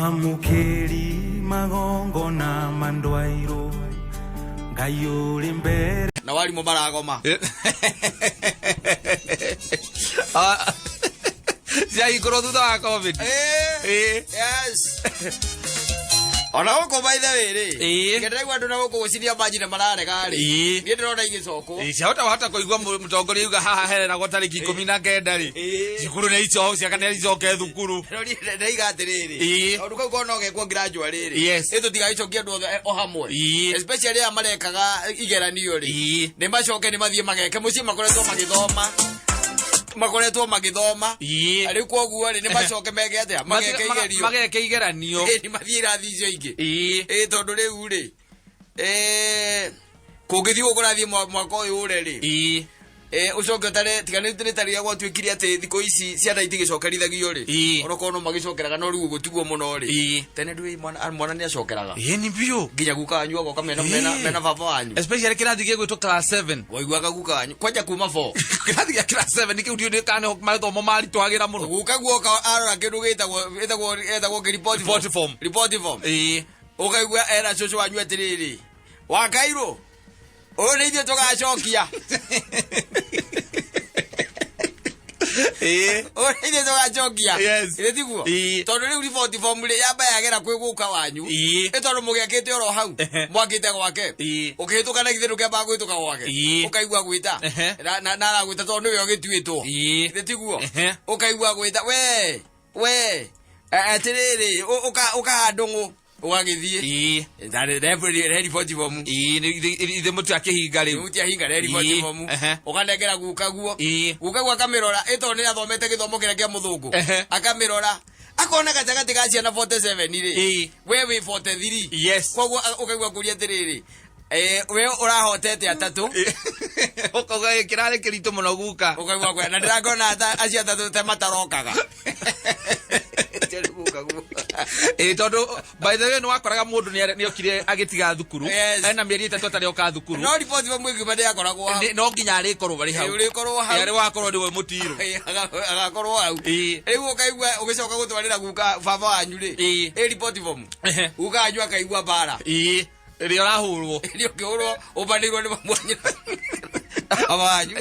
Mwamũkĩri magongona mandwairwo Ngai ũrĩ mbere. Na warimũ maragoma. Ah, ciahingũrwo thutha wa COVID. Yes, ona gũkũ by the way rĩ, ngĩndĩraigua andũ na gũkũ gũciria manji na mararega rĩ, niĩ ndĩrona igĩcokwo. Ciahota wahota kũigua mũtongoria auga haha hereragwo tarĩki 19 rĩ, cukuru nĩ ico ciana nĩ icoke thukuru. No niĩ ndaiga atĩrĩrĩ, kaũndũ kau korwo no gekwo gradually rĩ, ĩ tũtigagĩcokie andũ othe o hamwe, especially aya marekaga igeranio rĩ, nĩ macoke nĩ mathiĩ mageke mũciĩ, makoretwo magĩthoma, makoretwo magĩthoma. Rĩu koguo rĩ, nĩ macoke meke atĩa? Mageke igerio. Mageke igeranio. Ĩ, nĩ mathiĩ irathi icio ingĩ. Ĩ tondũ rĩu rĩ, kũngĩthiĩ ũguo kũrathiĩ mwaka ũyũ ũre rĩ, ũcoke ũtare tiga nĩ nĩ tarĩrĩa gwatuĩkire atĩ thikũ ici ciana itigĩcokerithagio rĩ, onokorwo no magĩcokeraga no rĩu ũguo tiguo mũno rĩ. Tene ndũĩ mwana nĩ acokeraga. Ĩĩ, nĩ biũ. Nginya guka wanyu agoka mena mena mena baba wanyu. Especially kĩrathi gĩgwĩtwo class 7. Waiguaga guka wanyu kwanja kuma 4. Kĩrathi gĩa class 7 kĩu ndiũĩ kana nĩho mathomo maritũhagĩra mũno. Guka guoka arora kĩndũ gĩtagwo gĩtagwo gĩtagwo kĩ report form. Report form. Report form. Ũkaigua era cũcũ wanyu atĩrĩrĩ, wakairũ ũyũ nĩ ithuĩ tũgacokia. Ũyũ nĩ ithuĩ tũgacokia. Ĩĩ tiguo? Tondũ rĩu report form rĩ, yamba yagera kwĩ guka wanyu. Ĩ tondũ mũgĩakĩte oro hau, mwakĩte gwake. Ũkĩhĩtũka na githĩ ndũkĩambaga kũhĩtũka gwake? Ũkaigua gwĩta. Na aragwĩta tondũ nĩwe ũgĩtuĩtwo. Ĩĩ tiguo? Ũkaigua gwĩta we we atĩrĩrĩ, ũkaha ndũng'ũ ũgagĩthiĩ. Reriboti bomu. Ithe mũtiakĩhinga rĩu. Mũtiahinga reriboti bomu. Ũkanengera guka guo. Guka guo akamĩrora, ĩ tondũ nĩ athomete gĩthomo kĩrĩa kĩa mũthũngũ. Akamĩrora akona gatagatĩ ga ciana 47 rĩ, we wĩ 43. Koguo ũkaigua kũria atĩrĩrĩ, we ũrahotete atatũ. Ũkauga kĩrarĩ kĩritũ mũno guka. Ũkaigua kwenda na ndĩrakona acio atatũ te matarokaga. Ĩ tondũ by the way nĩ wakoraga mũndũ nĩ okire agĩtiga thukuru, ena mĩeri 3 atarĩ oka thukuru. No riboti ba mwĩngĩ ndĩakoragwo hau. No nginya arĩkorwo arĩ hau. Ũrĩkorwo hau. Arĩ wakorwo nĩwe mũtirũ. Agakorwo hau. Rĩu ũkaigua ũgĩcoka gũtwarĩra guka baba wanyu rĩ, ĩ riboti bomu, guka wanyu akaigua mbara. Ĩrĩa ũrahũrwo. Ĩrĩa ũkĩhũrwo ũbanĩirwo nĩ mamu wanyu, baba wanyu.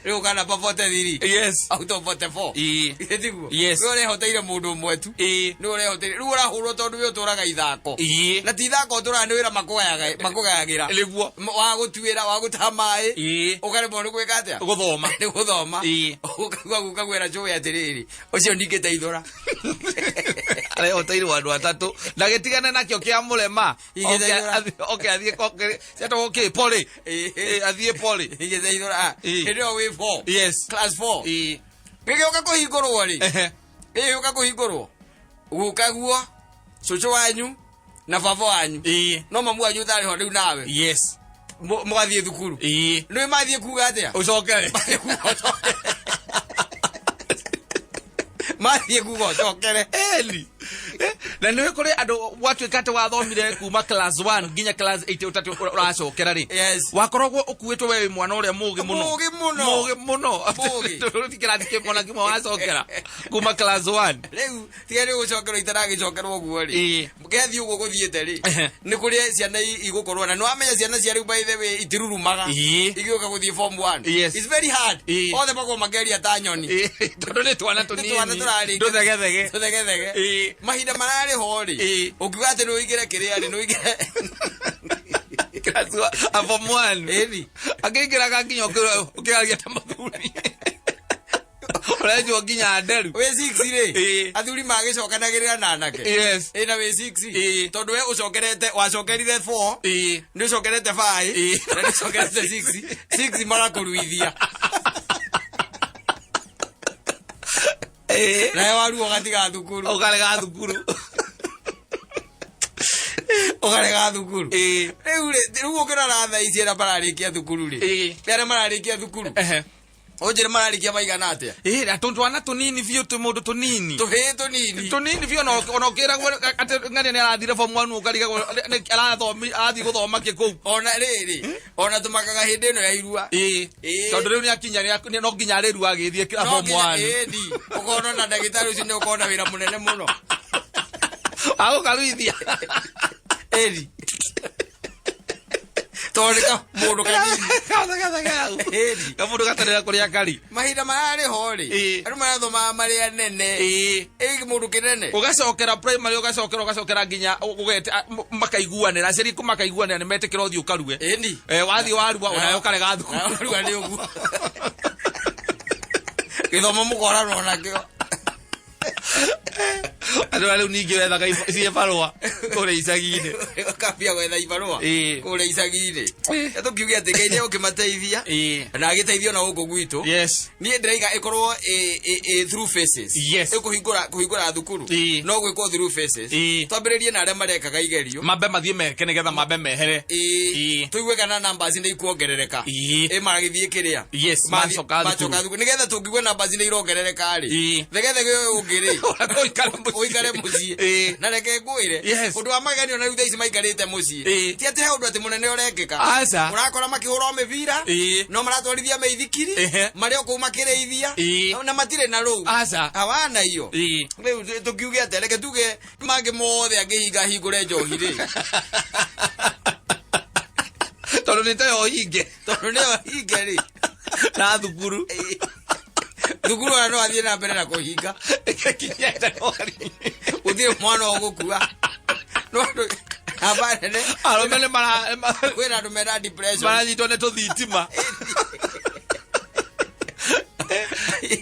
Rĩu ũkana pa 43 out of 44. Ĩ tiguo? Yes. Nĩwe ũrehoteire mũndũ ũmwe tu. Nĩwe ũrehoteire. Rĩu ũrahũrwo tondũ we ũtũraga ithako. Na ti ithako ũtũraga, nĩ wĩra makũgayagĩra. Nĩguo. Wa gũtuĩra, wa gũtaha maĩ. Ũkaremwo nĩ gwĩka atĩa? Gũthoma. Nĩ gũthoma. Ũkaigua guka gwĩra cũwe atĩrĩrĩ, ũcio ningĩteithũra. Arehoteirwo andũ atatũ na gĩtigane nakĩo kĩa mũrema. Igĩteithũra. Oke athiĩ ciatagwo kĩ poli. Athiĩ poli. Igĩteithũra. Hĩndĩ ĩyo wĩ 4. Class 4. Gĩgĩũka kũhingũrwo rĩ, gĩgĩũka kũhingũrwo, guka guo, cũcũ wanyu na baba wanyu, no mamu wanyu ũtarĩ ho rĩu nawe, mũgathiĩ thukuru. Nĩ mathiĩ kuga atĩa? Ũcokere. Mathiĩ kuga ũcokere. Mathiĩ kuga ũcokere. Eli. Na nĩ kũrĩ andũ gwatuĩka atĩ wathomire kuma class 1 nginya class 8 ũtatũ ũracokera rĩ, wakoragwo ũkuĩtwo we wĩ mwana ũrĩa mũgĩ mũno. Mũgĩ mũno. Mũgĩ mũno. Mũgĩ. Tondũ ti kĩrathi kĩmwe na kĩmwe wacokera kuma class 1. Rĩu tiga nĩ gũcokerwo itaragĩcokerwo ũguo rĩ, gĩathiĩ ũguo gũthiĩte rĩ, nĩ kũrĩ ciana igũkorwo na nĩ wamenya ciana cia rĩu by the way itirurumaga igĩũka gũthiĩ form 1. It's very hard. Othe makorwo makĩaria ta nyoni. Tondũ nĩ twana Nĩ twana tũnini tũrarĩkia. tũthegethege. Tũthegethege. Mahinda mararĩ ho rĩ, ũkiuga atĩ nĩ ũingĩre kĩrĩa rĩ, nĩ ũingĩre Class a form 1. Ĩni. Akĩingĩraga nginya ũkĩaria ta mũthuri ũrenjwo nginya nderu. Wĩ 6 rĩ, athuri magĩcokanagĩrĩra na anake. Ĩ na wĩ 6, tondũ we ũcokerete, wacokerire 4, nĩ ũcokerete 5, na nĩ ũcokerete 6, 6 magakũruithia. Nawe waruo ũgatiga thukuru. Ũkarega thukuru. Ũkarega thukuru. Rĩu rĩ, rĩu ũkĩrora thaa ici arĩa mararĩkia thukuru rĩ, arĩa mararĩkia thukuru, ũnjĩre mararĩkia maigana atĩa? Na twana tũnini biũ, tũ mũndũ tũnini. Tũhĩĩ tũnini. Tũnini biũ, ona ũkĩragwo atĩ ng'ania nĩ arathire form 1 ũkarigagwo arathiĩ gũthoma kĩ kũu. Ona rĩrĩ, ona tũmakaga hĩndĩ ĩno ya irua. Tondũ rĩu nĩ akinya, no nginya arĩrua agĩthiĩ No form nginya 1. Ĩni ũkona na ndagĩtarĩ ũcio nĩ ũkona wĩra mũnene mũno. Agũkaruithia. Ĩni. Tondũ nĩ kamũndũ kanini. Ĩni. Kamũndũ gatarĩ na kũrĩa kari. Mahinda mararĩ ho rĩ, Ĩĩ. andũ marathomaga marĩ anene. Ĩĩ. Ĩ mũndũ kĩnene. Ũgacokera primary, ũgacokera ũgacokera nginya ũgete makaiguanĩra, aciari aku makaiguanĩra nĩ metĩkĩra ũthiĩ ũkarue. Ĩni. Eh, wathiĩ warua onawe ũkarega thukuru. Nawe warua nĩ ũguo. Gĩthomo mũkoranwo nakĩo. Andũ arĩa rĩu ningĩ wethaga ciĩ barũa kũrĩa icagi-inĩ. Ũkambia gwetha ibarũa Ĩĩ. kũrĩa icagi-inĩ. Ĩĩ. Tũkiuge atĩ Ngai nĩ ũkĩmateithia Ĩĩ. na agĩteithio na gũkũ gwitũ. Yes. Niĩ ndĩraiga ĩkorwo ĩ through phases. Yes. Ĩkũhingũra kũhingũra thukuru. Ĩĩ. No gwĩkwo through phases. Ĩĩ. Twambĩrĩrie na arĩa marekaga igerio. Mambe mathiĩ meke nĩgetha mambe mehere. Ĩĩ. Ĩĩ. Tũigue kana numbers nĩ ikuongerereka. Ĩĩ. Ĩ magĩthiĩ kĩrĩa. Yes, Mathiĩ- macoka thukuru. macoka thukuru. Nĩgetha tũngĩgua numbers nĩ irongerereka rĩ. Ĩĩ. Thegethege ũyũ ũngĩ rĩ. Ũikare mũciĩ. Ũikare mũciĩ. Ĩĩ. Na reke ngwĩre. Yes. Ũndũ wa magegania ona rĩu thaa ici maikarĩte mũciĩ. Ĩĩ. Ti atĩ he ũndũ atĩ mũnene ũrekĩka. Aca. Ũrakora makĩhũra o mĩbira. Ĩĩ. No maratwarithia mĩithikiri. Ehe. Marĩ o kũu makĩrĩithia. Ĩĩ. Na matirĩ na rũu. Aca. Hawana hiyo. Ĩĩ. Rĩu tũkiuge atĩa, reke tuge mangĩ mothe angĩhinga hingũre njohi rĩ. Tondũ nĩ tayo hinge. Tondũ nĩyo hinge rĩ. Na thukuru. Thukuru ona no athiĩ na mbere na kũhinga. Gũtirĩ mwana ũgũkua. No andũ namba nene. Arũme nĩ mara Kwĩna andũ mena depression. maranyitwo nĩ tũthitima.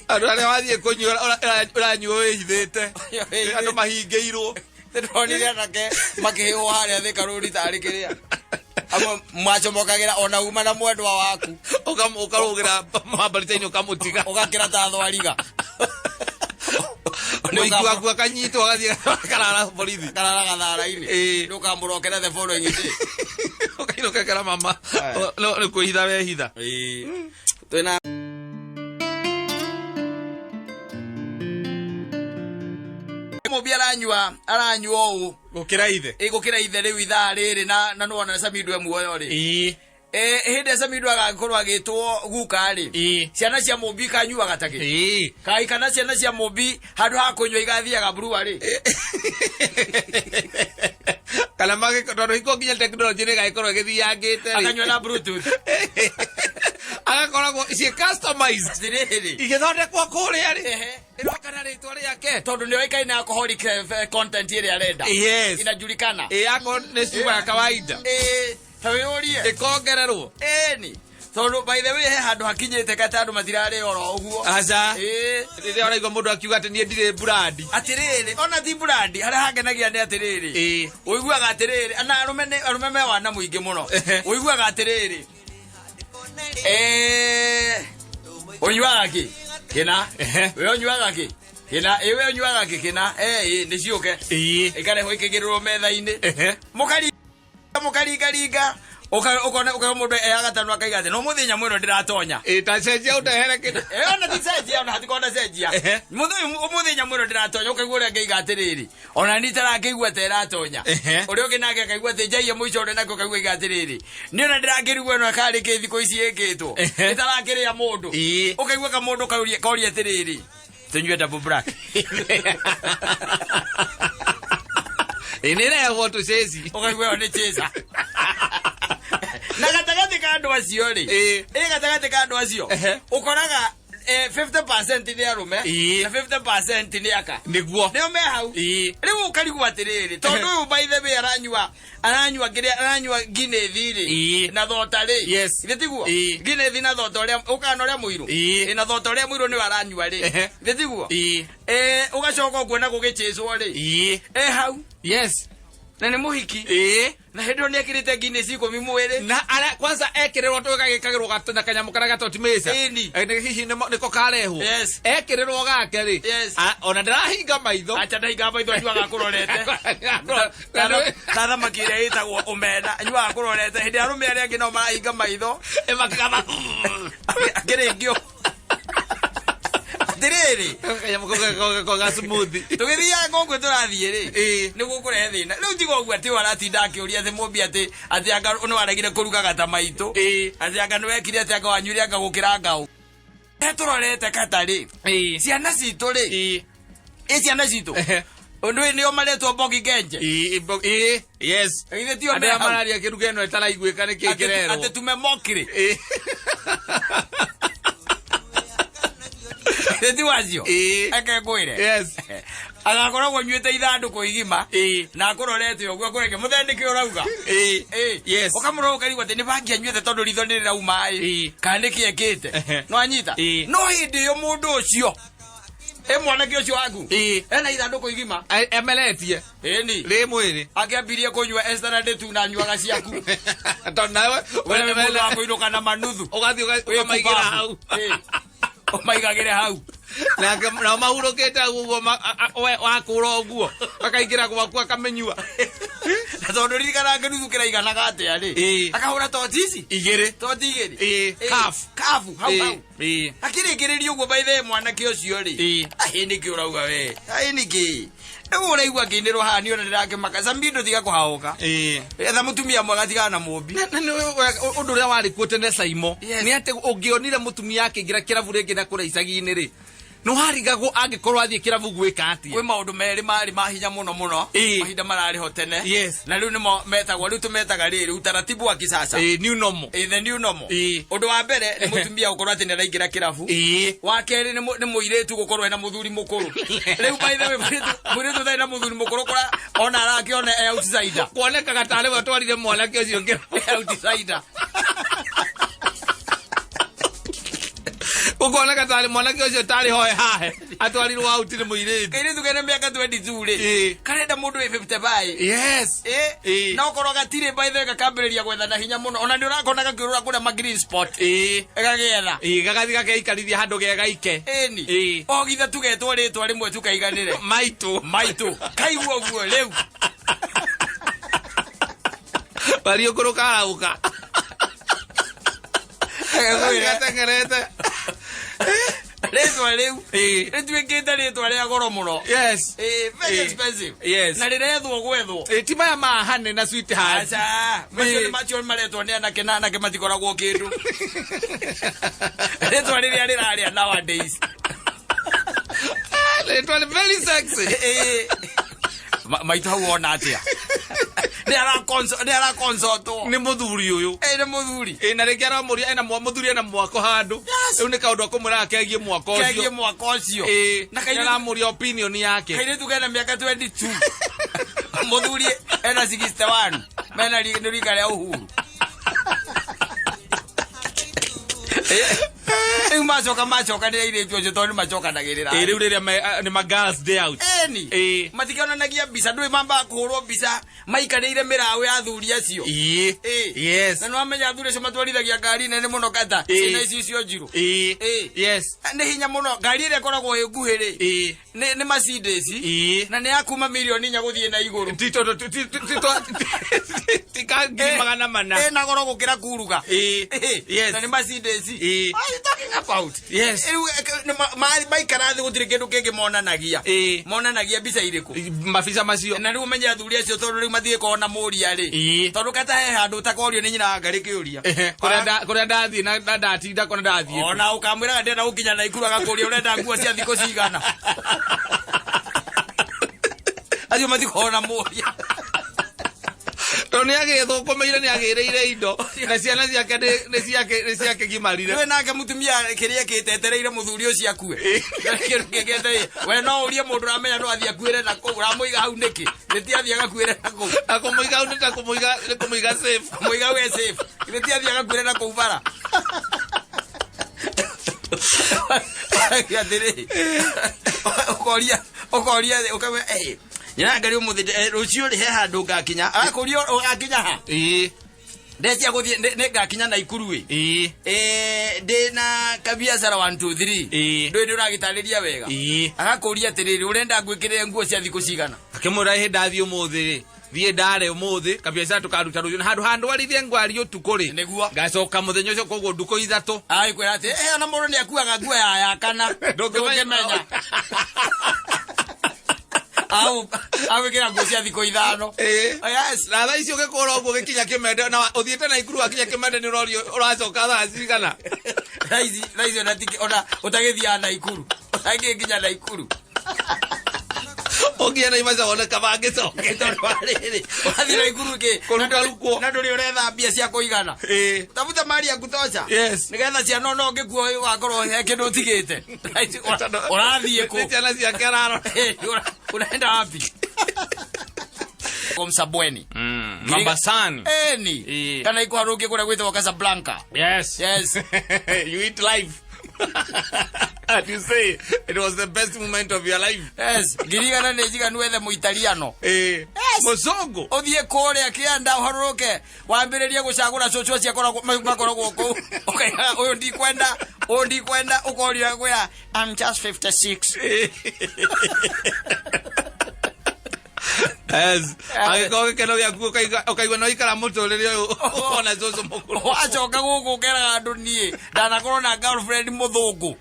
Andũ arĩa wathiĩ kũnyua ũranyua wĩhithĩte. Andũ mahingĩirwo. Ndĩronire anake makĩhĩhwo harĩa Thika Road tarĩ kĩrĩa. Amwe macomokagĩra ona uma na mwendwa waku. Ũkarũgĩra mambarita-inĩ ũkamũtiga. Ũgakĩra ta thwariga. Mũingĩ waku akanyitwo agathiĩ akarara borithi. Karara gathara-inĩ. Ĩĩ. Nĩ ũkamũrokera the following day. Ũkainũka kera mama. Aya. No nĩ kwĩhitha wehitha. Ĩĩ. Twĩna Mũmbi aranyua ũũ. Gũkĩra ithe. Ĩ gũkĩra ithe rĩu ithaa rĩrĩ na nĩwona Samido e muoyo rĩ. Ĩĩ. Hĩndĩ ĩrĩa Samido agakorwo agĩtwo guka rĩ. Ĩĩ. Ciana cia Mũmbi ikanyuaga ta kĩ? Ĩĩ. Kai kana ciana cia Mũmbi handũ ha kũnyua igathiaga brewery. Kana tondũ hingo nginya tekinoronjĩ nĩ ĩgagĩkorwo ĩgĩthiangĩte rĩ. Akanyua na bluetooth. Agakoragwo ciĩ customized. Atĩrĩrĩ. Igĩthondekwo kũrĩa rĩ. Ehe. Ĩroka na rĩtwa rĩake. Tondũ nĩoĩkaine alcoholic content ĩrĩa arenda. Yes. Inajulikana. Ĩ akorwo nĩ cuba ya kawaida. Ĩ, ta wĩyũrie. Ĩkongererwo. Ĩni. Tondũ by the way he handũ hakinyĩte kata andũ matirarĩ oro ũguo. Aca. Ĩ. Rĩrĩa ũraigua mũndũ akiuga atĩ niĩ ndirĩ brandi. Atĩrĩrĩ, ona ti brandi, harĩa hangenagia nĩ atĩrĩrĩ. Ĩ. Ũiguaga atĩrĩrĩ, na arũme nĩ arũme me wana mũingĩ mũno. Ehe. Ũiguaga atĩrĩrĩ. Ũnyuaga kĩ? Kĩna. Ehe. We ũnyuaga kĩ? Kĩna. Ĩ we ũnyuaga kĩ? Kĩna. Ĩ, nĩ ciũke. Ĩ. Ikarehwo ikĩigĩrĩrwo metha-inĩ. Ehe. Mũkaringaringa. Ũkona ũkaigua mũndũ eyaga tano akaiga atĩ no mũthĩ nyamũ ĩno ndĩratonya. Ĩ ta cenjia ũndehere kĩndũ. Ona ti cenjia, ona hatikorwo na cenjia. Ehe. Ũmũthĩ nyamũ ĩno ndĩratonya, ũkaigua ũrĩa angĩiga atĩrĩrĩ. Ona niĩ itarakĩigua ta ĩratonya. Ehe. Ũrĩa ũngĩ nake akaigua atĩ njaiye mũico ũrĩa nake ũkaigua aiga atĩrĩrĩ. Niĩ ona ndĩrakĩrigwo ĩno karĩ kĩ thikũ ici ĩkĩtwo. Ehe. Ĩtarakĩrĩa mũndũ. Ĩĩ. Ũkaigua kamũndũ kauria atĩrĩrĩ. Tũnyue double black. Ĩ nĩ ĩrehagwo tũcĩci. Ũkaigua ĩyo nĩ chaser. Na gatagatĩ ka andũ acio rĩ. Ĩĩ. Ĩ gatagatĩ ka andũ acio. Ehe. Ũkoraga 50% nĩ arũme Ĩĩ. na 50% nĩ aka. Nĩguo. Nĩo me hau. Ĩĩ. Rĩu ũkarigwo atĩrĩrĩ, tondũ ũyũ by the way aranyua kĩrĩa aranyua Guinness rĩ. Ĩĩ. Na thota rĩ. Yes. Githĩ tiguo? Ĩĩ. Guinness na thota ũrĩa ũkana ũrĩa mũirũ. Ĩĩ. Ĩ, na thota ũrĩa mũirũ nĩwe aranyua rĩ. Ehe. Githĩ tiguo? Ĩĩ. Ũgacoka ũkuona gũgĩchĩcwo rĩ. Ĩĩ. Hau. Yes. Na nĩ mũhiki. Ĩĩ. Na hĩndĩ ĩyo nĩekĩrĩte Guinness 10 mwĩrĩ. Na ara kwanza ekĩrĩrwo tũ gagĩkagĩrwo na kanyamũ karĩa gatoti mĩca. Ĩni. Nĩ hihi nĩko karehwo. Yes. Ekĩrĩrwo gake rĩ. Yes. Ona ndĩrahinga maitho. Acha ndahinga maitho anyuaga akũrorete. Na nĩ- Ta thamaki ĩrĩa ĩtagwo omena anyuaga akũrorete. Hĩndĩ ĩrĩa arũme arĩa angĩ nao marahinga maitho. Ĩmakagaba. Akĩrĩngio. Atĩrĩrĩ. Kanyamũ kau ga smoothie. Tũgĩthiaga gũkũ tũrathiĩ rĩ. Ĩĩ. Nĩ gũkũrehe thĩna. Rĩu tiga ũguo atĩ ũyũ aratinda akĩũria atĩ Mũmbi atĩ anga nĩ waregire kũruga gata maitũ. Ĩĩ. Atĩ anga nĩ wekire atĩ anga wanyuire anga gũkĩra ngaũ. He tũrorete kata rĩ. Ĩĩ. Ciana citũ rĩ. Ĩĩ. Ĩ ciana citũ. Ehe. Ũndũ ũyũ nĩo maretwo Mbogi Genje. Ĩĩ, ĩĩ, yes. Githĩ tio Andũ me aya hau? mararia kĩruga ĩno ĩtaraiguĩka nĩ kĩĩ Atĩ kĩrerwo. tume mokiri. Ĩĩ. Githĩ ti wacio? Ĩĩ. Reke ngwĩre. Yes. Agakoragwo anyuĩte ithandũkũ igima. Ĩĩ. Na akũrorete ũguo akwĩreke mũthee nĩkĩ ũrauga? Ĩĩ. Ĩĩ. Yes. Ũkamũrora ũkarigwo atĩ nĩ bangi anyuĩte tondũ ritho nĩ rĩrauma ĩ. Ĩĩ. Kana nĩkĩ ekĩte. Ehe. No anyita. Ĩĩ. No hĩndĩ ĩyo mũndũ ũcio ĩ mwanake ũcio waku Ĩĩ. ena ithandũkũ igima. Emeretie. Ĩni. Rĩ mwĩrĩ. Akĩambirie kũnyua Esther na ndĩtu na anyuaga ciaku. Tondũ nawe We wĩ mũndũ wa kũinũka na manuthu. ũgathiĩ Wĩ ũkamaigĩra kubabu. hau. Ĩĩ. Ũmaigagĩre hau. Nake nao mahurũkĩte hau ũguo we wakũra ũguo akaingĩra gwaku akamĩnyua. Na tondũ ririkana kĩnuthu kĩraiganaga atĩa rĩ. Ĩĩ. Akahũra toti ici. Igĩrĩ. Toti igĩrĩ. Ĩĩ. Ĩĩ. Half. Kabu hau hau. Ĩĩ. Akĩrĩkĩrĩria ũguo by the way mwanake ũcio rĩ. Ĩĩ. Ahĩ nĩkĩ ũrauga we? Ahĩ nĩkĩ? Rĩu ũraigua ngĩinĩrwo haha niĩ ona ndĩrakĩmaka. Samido tiga kũhaũka. Ĩĩ. Etha mũtumia mwega tigana na mũmbi. Na nĩ ũndũ ũrĩa warĩ kuo tene Saimo Yes. nĩ atĩ ũngĩonire mũtumia akĩingĩra kĩrabu rĩngĩ na kũrĩa icagi-inĩ rĩ nĩ warigagwo angĩkorwo athiĩ kĩrabu gwĩka atĩa. Kwĩ maũndũ merĩ marĩ ma hinya mũno mũno Ĩĩ. mahinda mararĩ ho tene. Yes. Na rĩu nĩmo metagwo rĩu tũmetaga rĩrĩ utaratibu wa kisasa. Ĩĩ, new normal. Ĩĩ, the new normal. Ĩĩ. Ũndũ wa mbere nĩ mũtumia gũkorwo atĩ nĩaraingĩra kĩrabu. Ĩĩ. Wa kerĩ nĩ mũirĩtu gũkorwo ena mũthuri mũkũrũ. Rĩu by the way mũirĩtu ũtarĩ na mũthuri mũkũrũ kũra ona arakĩona e outsider. Kuonekaga tarĩ we ũtwarire mwanake ũcio kĩrabu. E outsider. Gũkoneka tarĩ mwanake ũcio tarĩ hoe hahe atwarirwo out nĩ mũirĩtu. Kairĩtu kena mĩaka 22 rĩ. Ĩĩ. Karenda mũndũ wĩ 55. Yes. Ĩĩ. Ĩĩ. Na okorwo gatirĩ by the way gakambĩrĩria gwetha na hinya mũno. Ona nĩ ũrakona gakĩũrũra kũrĩa ma green spot. Ĩĩ. Gagĩetha. Ĩĩ, gagathiĩ gakeikarithia handũ ge gaike. Ĩni. Ĩĩ. Ogitha tugetwo rĩtwa rĩmwe tukaiganĩre. Maitũ. Maitũ. Kaigua ũguo rĩu. Wariũkũrũ karauka. Gateng'erete. Rĩtwa rĩu Ĩĩ. rĩtuĩkĩte rĩtwa rĩa goro mũno. Yes. Ĩĩ, very Ĩĩ. expensive. Yes. Na rĩrethwo gwethwo. Ĩĩ, ti maya ma honey na sweetheart. Aca, macio Ĩĩ. nĩ macio maretwo nĩ anake na anake matikoragwo kĩndũ. Rĩtwa rĩrĩa rĩrarĩa nowadays. Ah, rĩtwa nĩ very sexy. Ĩĩ. Maitũ hau wona atĩa? Nĩ arakonsotwo. Nĩ mũthuri ũyũ. Ĩĩ, nĩ mũthuri. Ĩĩ, na rĩngĩ aramũria ena mũthuri ena mwako handũ. Yes. Rĩu nĩ kaũndũ akũmwĩraga kegiĩ mwako Kegiĩ ũcio. mwako ũcio. Ĩĩ, Na nĩ kairĩtu aramũria opinion yake. kairĩtu kena mĩaka 22. Mũthuri ena 61. Mena nĩ rika rĩa Uhuru. Rĩu macoka macokanĩra airĩtu acio tondũ nĩ macokanagĩrĩra. Ĩĩ, rĩu rĩrĩa nĩ ma girls day out. Ĩni. Ĩĩ. Matikĩonanagia mbica ndũĩ mambaga kũhũrwo mbica maikarĩire mĩraũ ya athuri acio. Ĩĩ. Ĩĩ. Yes. Na nĩwamenya athuri acio matwarithagia ngari nene mũno kata. Ĩĩ. Ciĩna ici icio njirũ. Ĩĩ. Ĩĩ. Yes. Nĩ hinya mũno ngari ĩrĩa ĩkoragwo ĩ nguhĩ rĩ. Ĩĩ. Nĩ Mercedes. Ĩĩ. Na nĩ ya kuma mirioni inya gũthiĩ na igũrũ. Ti tondũ ti ka ngiri magana mana. Ĩna goro gũkĩra kuruga. Ĩĩ. Yes. Na nĩ Mercedes. Ĩĩ. What are you talking about? Yes. Rĩu maikara thĩ gũtirĩ kĩndũ kĩngĩ monanagia. Ĩĩ. Monanagia mbica irĩkũ? Mabica macio. Na rĩu ũmenye athuri acio tondũ rĩu matigĩkorwo na mũria rĩ. Ĩĩ. Tondũ kata he handũ ũtakorio nĩ nyina wa ngarĩ kĩũria. Ehe, kũrĩa ndathiĩ na ndatinda kona ndathiĩ. Ona ũkamwĩraga ndĩrenda gũkinya Naikuru agakũria ũrenda nguo cia thikũ cigana. Acio matikorwo na mũria. Tondũ nĩ agĩthũkũmĩire nĩ agĩrĩire indo na ciana ciake nĩ ciakĩgimarire. Nĩwe nake mũtumia kĩrĩa ekĩte etereire mũthuri ũcio akue. Kĩndũ kĩngĩ etereire. We no ũrie mũndũ ũramenya no athiĩ akuĩre na kũu ũramũiga hau nĩkĩ? Nĩ ti athiĩ agakuĩre na kũu. Na kũmũiga hau nĩ ta kũmũiga nĩ kũmũiga safe. Mũiga we safe. Nĩ ti athiĩ agakuĩre na kũu bara. Atĩrĩ. Ũkoria ũkoria ũkamwĩra eh nyina ngari ũmũthĩ rũciũ rĩ he handũ ngakinya. Arakũria ũgakinya ha? Ĩĩ. Ndecia gũthiĩ nĩ ngakinya Naikuru ĩ. Ĩĩ. Ndĩna kabiacara 1 2 3. Ĩĩ. Ndũĩ nĩ ũragĩtarĩria wega. Ĩĩ. Agakũria atĩrĩrĩ ũrenda ngwĩkĩrĩre nguo cia thikũ cigana? Akĩmwĩra ĩhĩ ndathiĩ ũmũthĩ rĩ. Thiĩ ndare ũmũthĩ kabiacara tũkaruta rũciũ na handũ handwarithie ngwari ũtukũ rĩ. Nĩguo. Ngacoka mũthenya ũcio koguo ndukũ ithatũ. Agĩkwĩra atĩ ona mũndũ nĩ akuaga nguo ya kana. Ndũngĩmenya. Au agwĩkĩra nguo cia thikũ ithano. Ĩĩ. Oh, yes. Na thaa ici ũgĩkũra ũguo ũgĩkinya kĩmende na ũthiĩte Naikuru wakinya kĩmende nĩ ũrorio ũracoka thaa cigana. Thaa ici ona ũtagĩthiaga Naikuru. Ũtagĩkinya Naikuru. Ũnginya Naivasha wone kaba ngĩcoke tondũ wa rĩrĩ. Wathiĩ Naikuru kĩ? Kũrukarukwo. Na ndũrĩ ũretha mbia cia kũigana. Tafuta mali ya kutosha. Yes. Nĩgetha ciana ona ũngĩkua ũgakorwo he kĩndũ ũtigĩte. Ũrathiĩ kũ? Nĩ ciana ciake ararora. Unaenda wapi? Msabweni. Mambasani. Eni. Ĩĩ. Kana ikuharũkie kũrĩa gwĩtagwo Casablanca. Yes. Yes. You eat life. And you say it was the best moment of your life. Yes. Ngirigana nĩ njiganu wethe mũitaliano. Eh. Mũzũngũ. Ũthiĩ kũrĩa kĩanda ũharũrũke wambĩrĩrie gũcagũra cũcũ acio makoragwo kũu ũkaiga ũyũ ndikwenda ũyũ ndikwenda ũkoria kwĩra I'm just 56. Yes. Angĩkorwo gĩkeno gĩaku ũkaigua no ikara mũtũrĩre ũyũ ona cũcũ mũkũrũ. Wacoka gũkũ ũkeraga andũ niĩ ndanakorwo na girlfriend mũthũngũ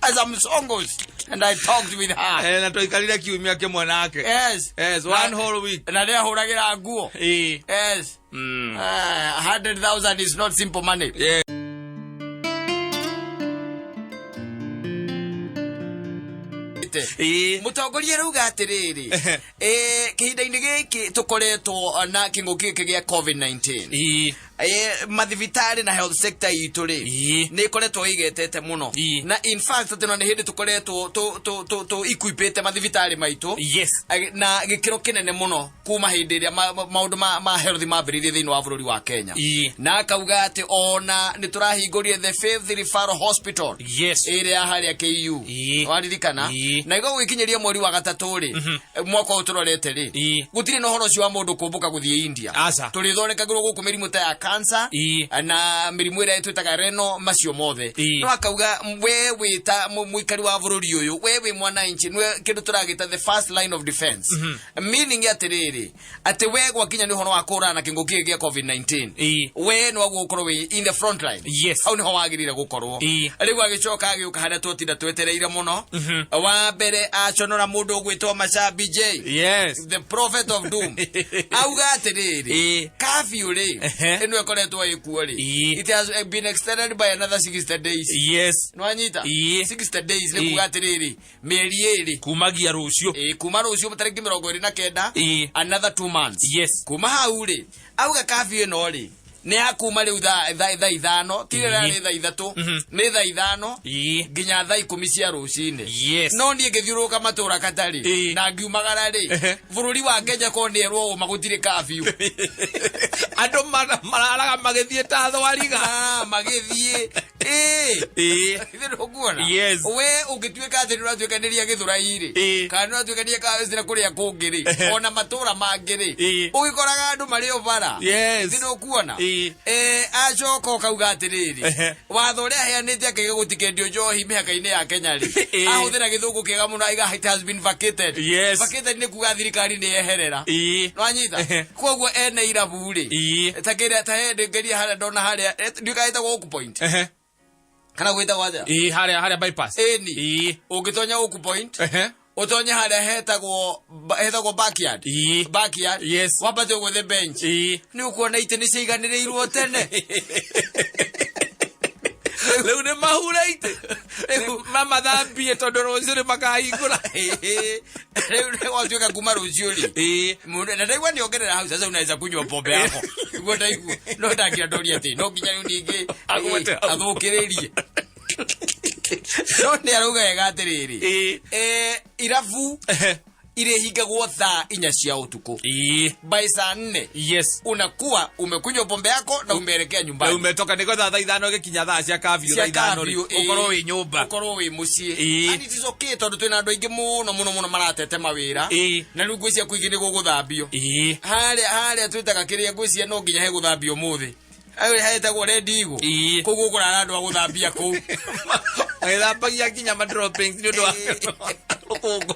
as I'm songos and I talked with her. Eh, na twaikarire kiumia kĩmwe nake. Yes. Yes, one whole week. Na nĩahũragĩra nguo. Eh. Yes. 100,000 is not simple money. Yeah. Ĩĩ. Mũtongoria arauga atĩrĩrĩ, kĩhinda-inĩ gĩkĩ tũkoretwo na kĩng'ũki gĩkĩ gĩa COVID-19. Ĩĩ. Mathibitarĩ na health sector itũ rĩ, Ĩĩ. nĩ ĩkoretwo ĩgetete mũno. Ĩĩ. Na in fact atĩ nĩ hĩndĩ tũkoretwo tũ equipĩte mathibitarĩ maitũ. Yes. Na gĩkĩro kĩnene mũno kuma hĩndĩ ĩrĩa maũndũ ma health mambĩrĩirie thĩinĩ wa bũrũri wa Kenya. Ĩĩ. Na akauga atĩ ona nĩ tũrahingũrire the fifth referral hospital. Yes. Ĩrĩa harĩa KU. Ĩĩ. Waririkana? Ĩĩ. Na igũrũ gũgĩkinyĩria mweri wa gatatũ rĩ, mwaka ũyũ tũrorete rĩ, Ĩĩ. gũtirĩ na ũhoro ũcio wa mũndũ kũmbũka gũthiĩ India. Aca. Tũrĩthondekagĩrwo gũkũ mĩrimũ ta ya cancer Ĩĩ. na mĩrimũ ĩrĩa twĩtaga reno macio mothe. Ĩĩ. No akauga we wĩ ta mũikari wa bũrũri ũyũ, we wĩ mwananchi, nĩwe kĩndũ tũragĩta the first line of defense. Meaning atĩrĩrĩ, atĩ we gwakinya nĩ ũhoro wa kũhũrana na kĩng'ũki gĩkĩ gĩa COVID-19. Ĩĩ. We nĩ wagwo gũkorwo wĩ in the front line. Yes. Hau nĩho wagĩrĩire gũkorwo. Ĩĩ. Rĩu agĩcoka agĩũka harĩa twatinda twetereire mũno. Wa mbere aconora mũndũ ũgwĩtwo Mashabi J. Yes. The prophet of doom. Auga atĩrĩrĩ, Ĩĩ. curfew rĩ, Ehe. ĩno ĩkoretwo ĩkuo rĩ, Ĩĩ. it has been extended by another 60 days. Yes. Nĩwanyita? Ĩĩ. 60 days nĩ Ĩĩ. kuga atĩrĩrĩ, mĩeri ĩrĩ. Kumagia rũciũ. Ĩĩ, kuma rũciũ tarĩki 29, Ĩĩ. another 2 months. Yes. Kuma hau rĩ, auga curfew ĩno rĩ, nĩ ya kuma rĩu thaa ithano, ti rĩrĩa Ĩĩ. nĩ thaa ithatũ, nĩ thaa ithano Ĩĩ. nginya thaa ikũmi cia rũcinĩ. Yes. No niĩ ngĩthiũrũrũka matũra katarĩ Ĩĩ. na ngiumagara rĩ, Ehe. bũrũri wa Kenya korwo nĩ erwo ũma gũtirĩ curfew. Andũ mararaga magĩthiĩ ta thwariga. Magĩthiĩ. Ĩĩ. Ĩĩ. Ithe ndũkuona? Yes. We ũngĩtuĩka atĩ nĩũratuĩkanĩria Gĩthũrai rĩ, Ĩĩ. kana nĩũratuĩkanĩria Kawĩcira kũrĩa kũngĩ rĩ, Ehe. ona matũra mangĩ rĩ, Ĩĩ. ũgĩkoraga andũ marĩ o bara. Yes. Ithe ndũkuona? Ĩĩ. Acoka ũkauga atĩrĩrĩ, Ehe. watho ũrĩa aheanĩte akĩiga gũtikendio njohi mĩhaka-inĩ ya Kenya rĩ, Ĩĩ. ahũthĩra gĩthũngũ kĩega mũno aiga it has been vacated. Yes. Vacated nĩ kuga thirikari nĩ yeherera. Ĩĩ. Nĩwanyita? Ehe. Koguo ene irabu rĩ, Ĩĩ. ta kĩrĩa ta he ngeria harĩa ndona harĩa, ndiũĩ ĩtagwo Oak Point. Ehe. Kana gwĩtagwo atĩa? Ĩĩ, harĩa bypass. Ĩni. Ĩĩ. Ũngĩtonya Oak Point, Ehe. ũtonye harĩa hetagwo backyard. Ĩĩ. Backyard. Yes. Wambate ũguo the bench. Ĩĩ. Nĩ ũkuona itĩ nĩ ciaiganĩrĩirwo tene. Rĩu nĩ mahura itĩ. Mamathambie tondũ rũciũ nĩ makahingũra. Rĩu nĩ gwatuĩka kuma rũciũ rĩ. Ĩĩ. Mũndũ na ndaigua nĩongerera hau sasa unaweza kunywa pombe yako. Niguo ndaigua. No ndangĩra ndoria atĩ no nginya rĩu ningĩ Agwete hau. athũkĩrĩrie. No nĩ arauga wega atĩrĩrĩ. Ĩĩ. Irabu Ehe. irĩhingagwo thaa inya cia ũtukũ. Ĩĩ. By saa nne Yes. unakuwa umekunywa pombe yako na umeelekea Na nyumbani. umetoka nĩgo thaa ithano gĩkinya thaa cia curfew Cia thaa ithano rĩ, curfew, ĩĩ. ũkorwo wĩ nyũmba. Ũkorwo wĩ mũciĩ. Ĩĩ. And it is okay tondũ twĩna andũ aingĩ mũno mũno mũno maratete mawĩra. Ĩĩ. Na rĩu ngwĩciria kũingĩ nĩ gũgũthambio. Ĩĩ. Harĩa twĩtaga kĩrĩa ngwĩciria no nginya hegũthambio ũmũthĩ. Harĩa hetagwo Red Eagle. Ĩĩ. Kũu gũkũrara andũ a gũthambia kũu. Magĩthambagia nginya ma droppings nĩ ũndũ wa rũkũngũ.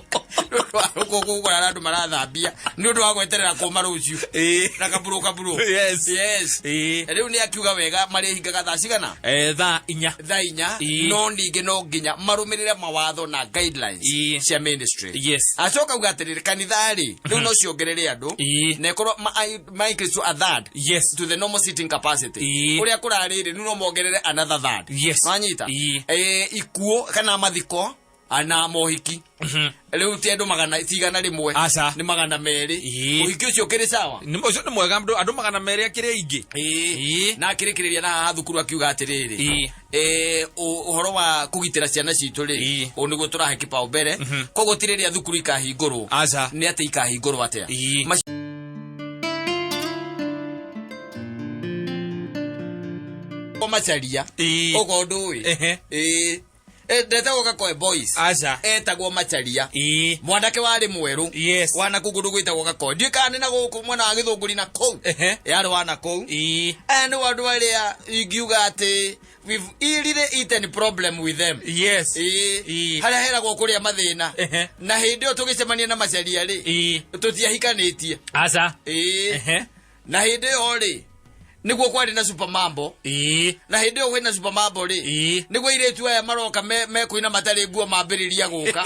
Rũkũngũ gũkũrara andũ marathambia nĩ ũndũ wa gweterera kũma rũciũ. Ĩĩ. Na kaburo kaburo. Yes. Yes. Ĩĩ. Rĩu nĩ akiuga wega marĩhingaga thaa cigana? Thaa inya. Thaa inya. Ĩĩ. No ningĩ no nginya marũmĩrĩre mawatho na guidelines Ĩĩ. cia ministry. Yes. Acoka auga atĩrĩrĩ, kanitha rĩ, rĩu no ciongerere andũ. Ĩĩ. Na ĩkorwo ma increase to a third. Yes. To the normal sitting capacity. Ĩĩ. Ũrĩa kũrarĩ rĩ, rĩu no mongerere another third. Yes. Nwanyita? Ĩĩ. Ikuũ kana mathiko Ana mohiki rĩu ti andũ magana ti 100. Aca. Nĩ 200. Ĩĩ. Ũhiki ũcio ũkĩrĩ sawa. Ũcio nĩ mwega, andũ 200 akĩrĩ aingĩ. Ĩĩ. Ĩĩ. Na akĩrĩkĩrĩria na haha thukuru akiuga atĩrĩrĩ, Ĩĩ. Ũhoro wa kũgitĩra ciana citũ rĩ, Ĩĩ. ũũ nĩguo tũrahe kĩbao mbere. Koguo ti rĩrĩa thukuru ikahingũrwo, Aca. nĩ atĩ ikahingũrwo atĩa. Ĩĩ. Macaria Ĩĩ. ũkorwo ndũĩ. Ehe. Ĩĩ. Ndetagwo Gakoe Boys. Aca. Etagwo Macharia. Ĩĩ. Mwanake warĩ mwerũ. Yes. Wana kũu kũndũ gwĩtagwo Gakoe, ndiũĩ kana nĩ na gũkũ mwena wa Gĩthũngũri na kũu. Ehe. Yarĩ wana kũu. Ĩĩ. Aya nĩ andũ arĩa ingiuga atĩ we've really eaten problem with them. Yes. Ĩĩ. Ĩĩ. Harĩa heragwo kũrĩa mathĩna. Ehe. Na hĩndĩ ĩyo tũgĩcemania na Macharia rĩ, Ĩĩ. tũtiahikanĩtie. Aca. Ĩĩ. Ehe. Na hĩndĩ ĩyo rĩ, nĩguo kwarĩ na Super Mambo. Ĩĩ. Na hĩndĩ ĩyo kwĩna Super Mambo rĩ, Ĩĩ. nĩguo airĩtu aya maroka mekũina matarĩ nguo mambĩrĩria gũka.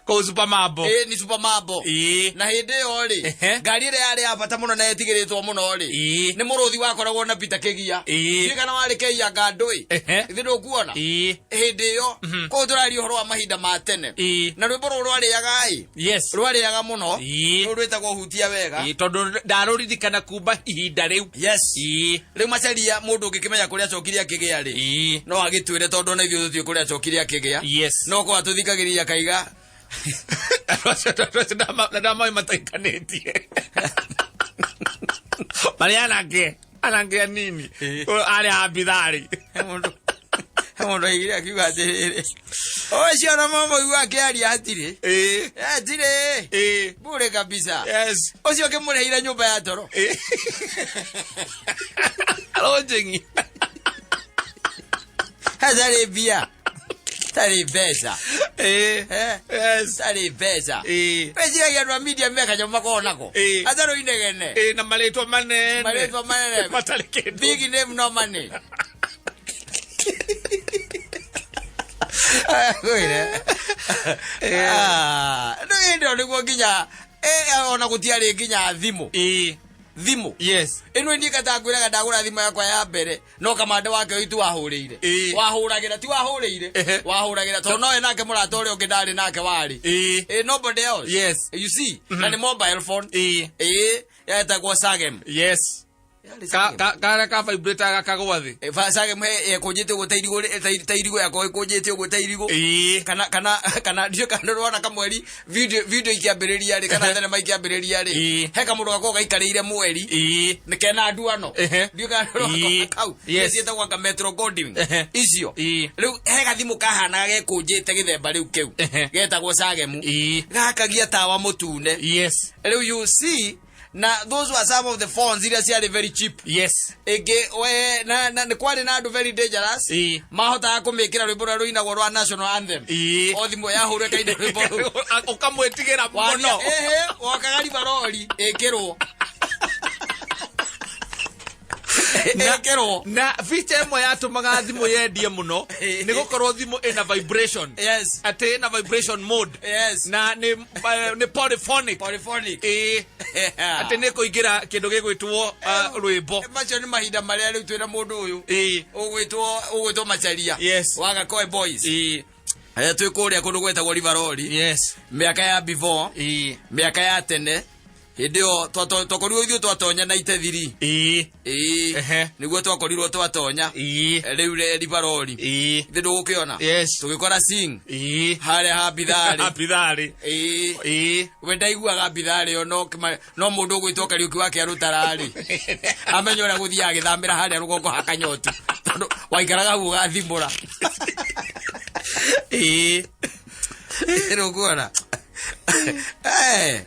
Kũu Super Mambo. Ĩĩ, nĩ Super Mambo. Ĩĩ. Na hĩndĩ ĩyo rĩ, Ehe. ngari ĩrĩa yarĩ ya bata mũno na yetigĩrĩtwo mũno rĩ, Ĩĩ. nĩ mũrũthi wakoragwo na Peter Kĩgia. Ĩĩ. Ndiũĩ kana warĩ Keiya ngandũĩ. Ehe. Ithuĩ ndũkuona Ĩĩ. Hĩndĩ ĩyo koguo tũraria ũhoro wa mahinda ma tene. Ĩĩ. Na rwĩmbo rũrũ rwarĩaga ĩ, Yes. rwarĩaga mũno. Ĩĩ. Rũrũ rwĩtagwo Hutia Wega. Ĩĩ, tondũ ndarũririkana kuma ihinda rĩu. Yes. Ĩĩ. Rĩu Macaria, mũndũ ũngĩkĩmenya kũrĩa acokire akĩgĩa rĩ, Ĩĩ. no agĩtwĩre, tondũ ona ithuĩ tũtiũĩ kũrĩa acokire akĩgĩa. Yes. No kwa tũthikagĩrĩria kaiga. Andũ acio ndamaĩ mataikanĩtie marĩ anake anini Ĩĩ. arĩa abitharĩ. He mũndũ aigire akiuga atĩrĩrĩ, ũcio ona mamũigua akĩaria hatirĩ. Ĩĩ. Hatirĩ. Ĩĩ. Bure kabisa. Yes. Ũcio ũkĩmũrĩhĩire nyũmba ya toro. Ĩĩ. Lodging. Hatarĩ mbia, tarĩ mbeca. Ĩĩ. Eh? Yes. Tarĩ mbeca. Ĩĩ. Weciragia andũ a media me kanyamũ makoragwo nako. Ĩĩ. Hatarĩ inegene. Ĩĩ, na marĩtwa manene. Marĩtwa manene. Matarĩ kĩndũ. Big name, no money. Ngwĩre. Ah, rĩu hĩndĩ ĩyo nĩguo nginya ona gũtiarĩ nginya thimũ. Ĩĩ. Thimũ Yes. Ĩno niĩ katangwĩraga ndagũra thimũ yakwa ya mbere, no kamande wake witũ wahũrĩire. Ĩĩ. Wahũragĩra, ti wahũrĩire. Ehe. Wahũragĩra tondũ nowe nake mũrata ũrĩa ũngĩ ndarĩ nake warĩ. Ĩĩ. Nobody else. Yes. You see, na nĩ mobile phone. Ĩĩ. Ĩĩ, yetagwo Sagem. Yes. Yarĩ Ka Sagem. Karĩa ka vibrator gakagwa thĩ. Sagem he ĩkũnjĩte ũguo ta irigũ ta irigũ yakwa ĩkũnjĩte ũguo ta irigũ. Ĩĩ. Kana ndiũ kana rwana kamweri video ikĩambĩrĩria rĩ, kana thenema ikĩambĩrĩria rĩ, Ĩĩ. he kamũndũ gakoragwo gaikarĩire mweri. Ĩĩ. Nĩ kena nduano. Ehe. Ndiũ kana rwana Ĩĩ. kau. Yes. Ciĩtagwo anga Metro Goldwyn. Ehe. Icio. Ĩĩ. Rĩu he gathimũ kahanaga gekũnjĩte gĩthemba rĩu kĩu. Ehe. Getagwo Sagemu. Ĩĩ. Gakagia tawa mũtune. Yes. Rĩu you see, na those were some of the phones iria ciarĩ very cheap. Yes. Ĩngĩ we na nĩ kwarĩ na andũ very dangerous. Ĩĩ. Mahotaga kũmĩkĩra rwĩmbo rũrĩa rũinagwo rwa national anthem. Ĩĩ. O thimũ yahũrwo ĩkaina rwĩmbo rũu. Ũkamwĩtigĩra mũno. Ehe, wokaga ribarori ĩkĩrwo ĩkĩrwo. Na feature ĩmwe yatũmaga thimũ yendie mũno nĩ gũkorwo thimũ ĩna vibration. Yes. Atĩ ĩna vibration mode. Yes. Na nĩ polyphonic. Polyphonic. Ĩĩ. Atĩ nĩ kũingĩra kĩndũ gĩgwĩtwo rwĩmbo. Macio nĩ mahinda marĩa rĩu twĩna mũndũ ũyũ Ĩĩ. ũgwĩtwo Macharia Yes. wa Gakoe Boys. Ĩĩ. Twĩ kũrĩa kũndũ gwetagwo Rivaroli. Yes. Mĩaka ya before, Ĩĩ. mĩaka ya tene, hĩndĩ ĩyo twakorirwo ithuĩ twatonya na itethiri. Ĩĩ. Ĩĩ. Ehe. Nĩguo twakorirwo twatonya. Ĩĩ. Rĩu Rivaroli. Ĩĩ. Ithe ndũgũkĩona. Yes. Tũgĩkora sing Ĩĩ. harĩa ha Bitharĩ. Abitharĩ. Ĩĩ. Ĩĩ. We ndaiguaga Bitharĩ ĩyo, no no mũndũ ũgwĩtwo Kariũki wa Kĩarũtararĩ amenya ũrĩa gũthiaga agĩthambĩra harĩa rũgongo ha Kanyotu, tondũ waikaraga hau ũgathimũra. Ĩĩ. Rũkuona.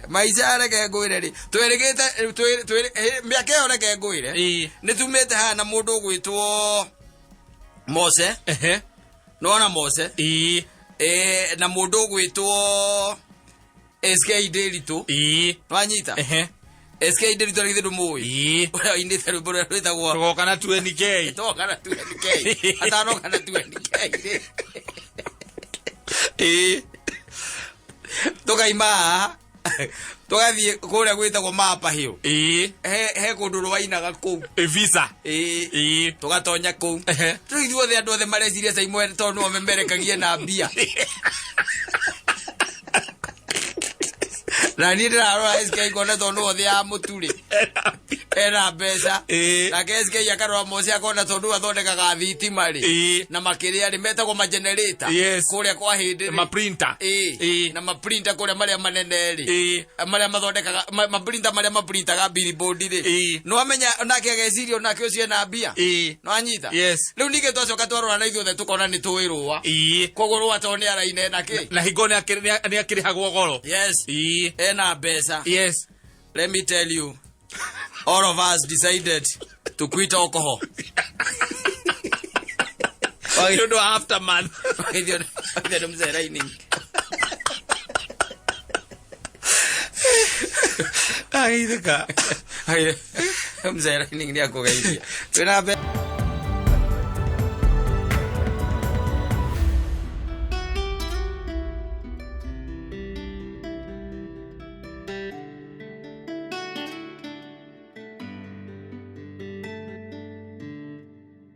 Maica, reke ngwĩre rĩ, twĩrĩgĩte mĩaka ĩyo, reke ngwĩre, Ĩĩ. nĩ tumĩte haha na mũndũ ũgwĩtwo Mose. Ehe. Nona Mose. Ĩĩ. Na mũndũ ũgwĩtwo SK Ndĩritũ. Ĩĩ. Wanyita? Ehe. SK Ndĩritũ rĩ, githĩ ndũmũĩ? Ĩĩ. Ũrĩa wainĩte rwĩmbo rũrĩa rwĩtagwo Tũgoka na 20K. Toka na 20K, atanoka na 20K rĩ. Ĩĩ. Tũkaima haha. Tũgathiĩ kũrĩa gwĩtagwo Mapa Hill. Ĩĩ. He kũndũ rwainaga kũu. Visa. Ĩĩ. Ĩĩ. Tũgatonya kũu. Ehe. Rĩu ithuothe andũ othe mareciria Saimo tondũ nĩo memerekagie na mbia. Na niĩ ndĩrarora SK ngona tondũ nĩwe ũthĩaga mũtu rĩ, ena mbeca. Ĩĩ. Nake SK akarora Mose akona tondũ athondekaga thitima rĩ. Ĩĩ. Na makĩrĩa rĩ metagwo magenerator. Yes. Kũrĩa kwa hĩndĩ rĩ. Maprinter. Ĩĩ. Ĩĩ. Na maprinter kũrĩa marĩa manene rĩ. Ĩĩ. Marĩa mathondekaga maprinter marĩa maprintaga billboard rĩ. Ĩĩ. Nĩwamenya nake ageciria onake ũcio ena mbia. Ĩĩ. Nĩwanyita? Yes. Rĩu ningĩ twacoka twarora na ithuothe tũkona nĩ tũĩ rũa. Ĩĩ. Koguo rũa tondũ nĩ araina ena kĩ? Na hingo nĩ akĩrĩhagwo goro. Yes. Ĩĩ. Ena mbeca. Yes. Let me tell you, all of us decided to quit alcohol. Nĩ ũndũ wa aftermath. Wagithio nĩ mzee Raining. Ageithĩka. Mzee Raining nĩ akũgeithia. Twĩna mbe-